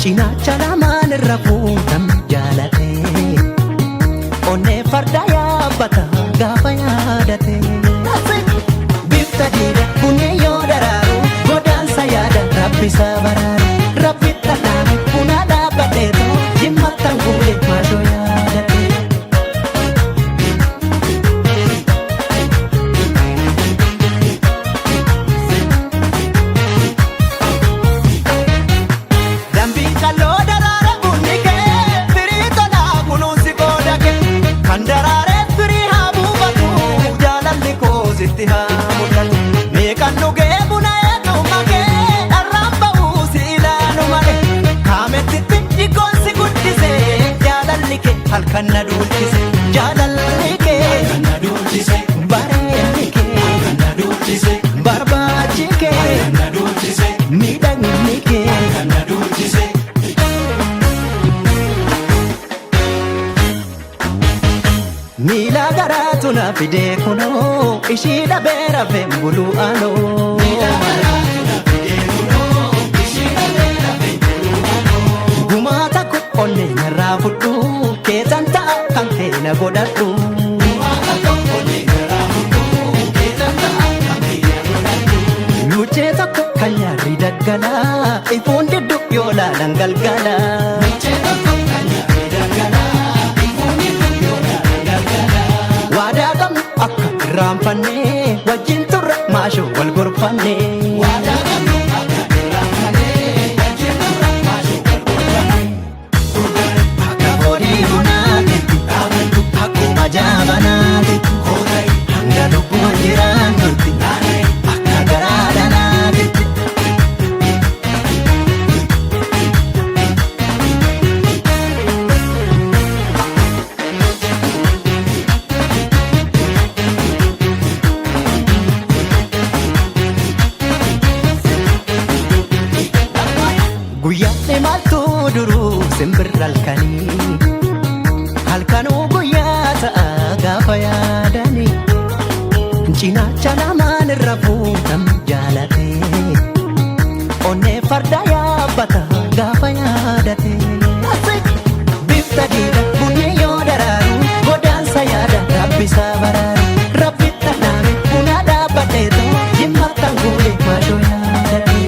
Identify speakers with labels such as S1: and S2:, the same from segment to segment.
S1: Cinaacha lamaan irra fuutam jaalate. Onnee farda yaabbata gaafa yaadate. Bifta diida bunni yoo daraaru godaansa yaada rabbi isa baraaru. Rabbi dhadhaame buna dhaabbateetu jimmattan guule maashoo yaadate. Dambii qalloo daraara bunni kee firii tolaa kunuunsi qooda kee kan daraaree firii haa buufatu jaalalli koo sitti haa mul'atu. Meeqan dhugee buna eeguma kee dharraan ba'uu si ilaalu malee kaamettitti jiggoon si guddise jaalalli kee halkan na duulchise jaalalli kee
S2: Halkan na duulchise.
S1: Bareedni kee
S2: Halkan na duulchise.
S1: Barbaachi kee
S2: Halkan na duulchise.
S1: Miidhagni kee
S2: Halkan na duulchise.
S1: Miila garaatu na fidee kunoo ishii dhabee rafeen buluu anoo. Gumaata ko onnee narraa fudhu keetan ta'a kan kee na godhadhu. Luchee tokko kan nyaarri daggalaa ifuun diddu yoo laalan galgala. Waadaa qabnu akka irraanfanne wajjin turre maashoo wal gorfanne. Akka horii bunaatitti akkuma jaabanaatitti hanga lubbuun jiraannutti akka garaa dhalaatitti. Guyyaa imaltuu duruu simbirra halkanii halkanuu guyyaa ta'a gaafa yaadanii cinaacha lamaan irra fuutam jaalate onnee farda yaabbata gaafa yaadate. Bifta diida bunni yoo daraaru godaansa yaada rabbi isaa baraaru rabbi dhadhaame buna dhaabbateetu jimmattan guule maashoo yaadate.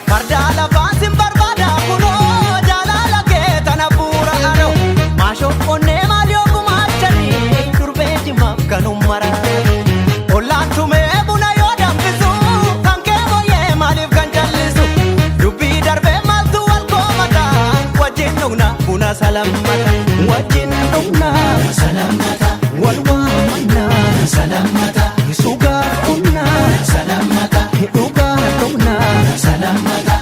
S1: Farda lafaan sin barbaada kunoo jaalala kee tana bu'uura anoo maashoo onnee maal yoo gumaachanii durbee jimaaf kanum maraatu. Ollaan tumee buna yoo danfisu kan kee booyyee maaliif kan callisu dubbii darbee maaltu wal koomata wajjin dhugna buna salammata wajjin dhugna
S2: Salammata.
S1: Wal waammanna
S2: Salammata.
S1: Sugaa dhugna
S2: Salammata.
S1: Dhugaa dhugna.
S2: Salammata.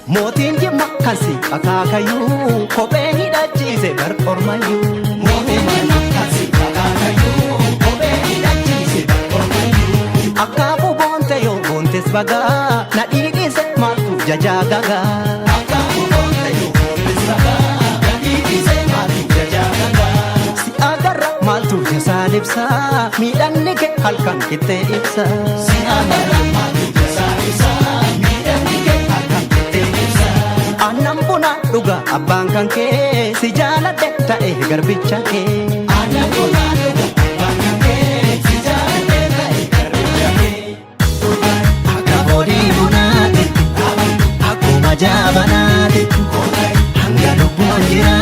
S1: Mootiin jimma kan si akaakayyuu kophee hidhachiise bar ormayyuu.
S2: Mootiin jimma kan si akaakayyuu kophee hidhachiise bar ormayyuu.
S1: Akkaafuu boonte yoo boontes bagaa na dhiidhiise maaltu jajaa gagaa.
S2: Akkaafuu boonte yoo boontes bagaa na dhiidhiise maaltu jajaa gagaa.
S1: Si agarra maaltu jasaan ibsaa miidhagni kee halkan qixxee ibsa.
S2: Si agarra maaltu jasaa ibsaa miidhagni kee halkan qixxee ibsaa.
S1: Aannan bunaa dhuga abbaan kan kee si jaaladhe ta'e garbicha kee.
S2: Aannan bunaa dhuga abbaan kan kee si jaaladhe ta'e garbicha kee.
S1: Akka horii bunaatitti akkuma jaabanaatitti hanga lubbuun jiraannutti.